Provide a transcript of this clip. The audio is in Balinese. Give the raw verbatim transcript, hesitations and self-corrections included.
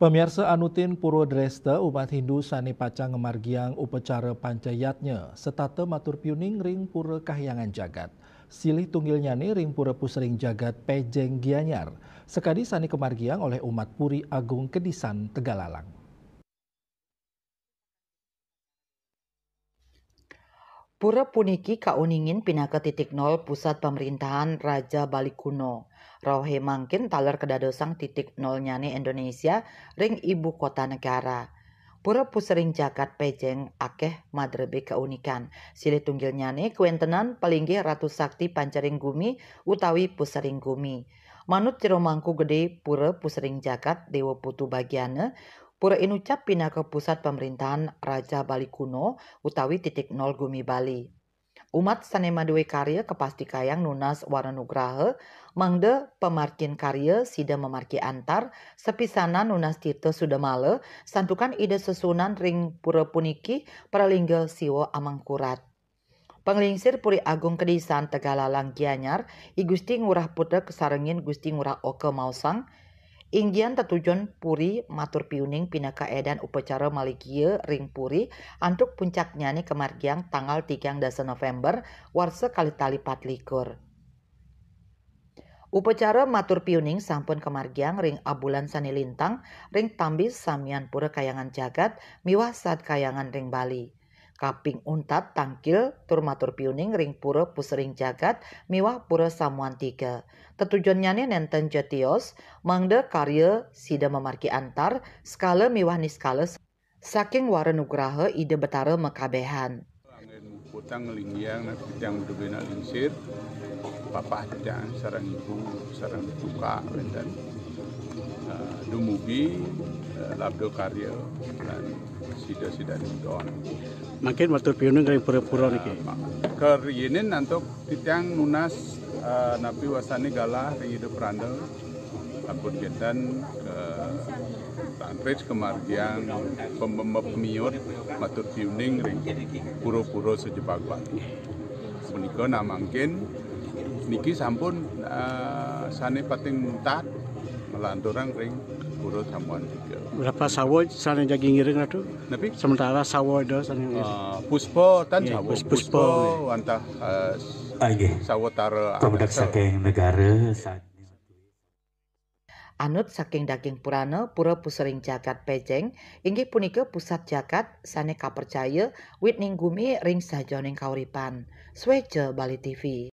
Pamiarsa, anutin Pura Dresta, umat Hindu sané pacang ngamargiang upacara panca yadnya, setata matur piuning ring Pura Kahyangan Jagat. Silih tunggilnyané ring Pura Pusering Jagat Pejeng Gianyar, sakadi sané kamargiang olih umat Puri Agung Kedisan Tegalalang. Pura puniki kauningin pinaka titik nol pusat pamerintahan Raja Bali kuno. Rauhé mangkin taler kadadosang titik nolnyané Indonesia ring ibu kota negara. Pura Pusering Jagat Pejeng akéh madrebé kaunikan. Silih tunggilnyané kawéntenan palinggih Ratu Sakti Pancaring Gumi utawi Pusering Gumi. Manut Jero Mangku Gedé Pura Pusering Jagat Déwa Putu Bagiana, pura inucap pinaka pusat pamerintahan Raja Bali kuno utawi titik nol Gumi Bali. Umat sané madué karya kapastikayang nunas wara nugraha, mangda pamargin karya sida mamargi antar, sapisanan nunas tirta sudamala, santukan Ida sesuunan ring pura puniki pralingga Siwa amangkurat. Panglingsir Puri Agung Kedisan Tegalalang Gianyar, I Gusti Ngurah Putra kasarengin Gusti Ngurah Oka maosang, inggian tetujon puri matur piuning pinaka édan upacara maligia ring puri antuk puncaknyané kamargiang tanggal tigang dasa November warsa kalih tali patlikur. Upacara matur piuning sampun kamargiang ring abulan sané lintang ring tambi samian Pura Kahyangan Jagat miwah Sad Kahyangan ring Bali. Kaping untat tangkil tur matur piuning ring Pura Pusering Jagat miwah Pura Samuan Tiga. Tetujonnyané nénten ja tios, mangda karya sida mamargi antar, skala miwah niskala saking wara nugraha Ida Betara makabehan. Anggén putang nglinggiang nak titiang madué nak lingsir, papah titiang sareng ibu, sareng cuka wénten. Eh, dumugi, eh, labda karya lan sida-sida nindon. Mangkin matur piuning ring pura-pura niki. Eh, ma-, karyanin antuk titiang nunas, eh, napi wastané galah ring Ida Pranda. Sampun kénten ka tangkris kamargiang pem-, pem-, pemiut matur piuning ring pura-pura sajebag Bali. Punika nah mangkin niki sampun, eh, sané pating untat nglanturang ring Pura Samuan Tiga. Berapa sawa sané jagi ngiring, Ratu? Napi? Sementara sawa ada sané ngiring. Eh, puspa tan. Nggih, sawa, pus-, puspa, puspa, nggih. Wantah, eh, ah, nggih. Sawatara. Pamedek angkasa saking negara sa- Anut saking daging purana, Pura Pusering Jagat Pejeng inggih punika pusat jagat sané kapercaya witning gumi ring sajeroning kauripan. Sweja Bali T V.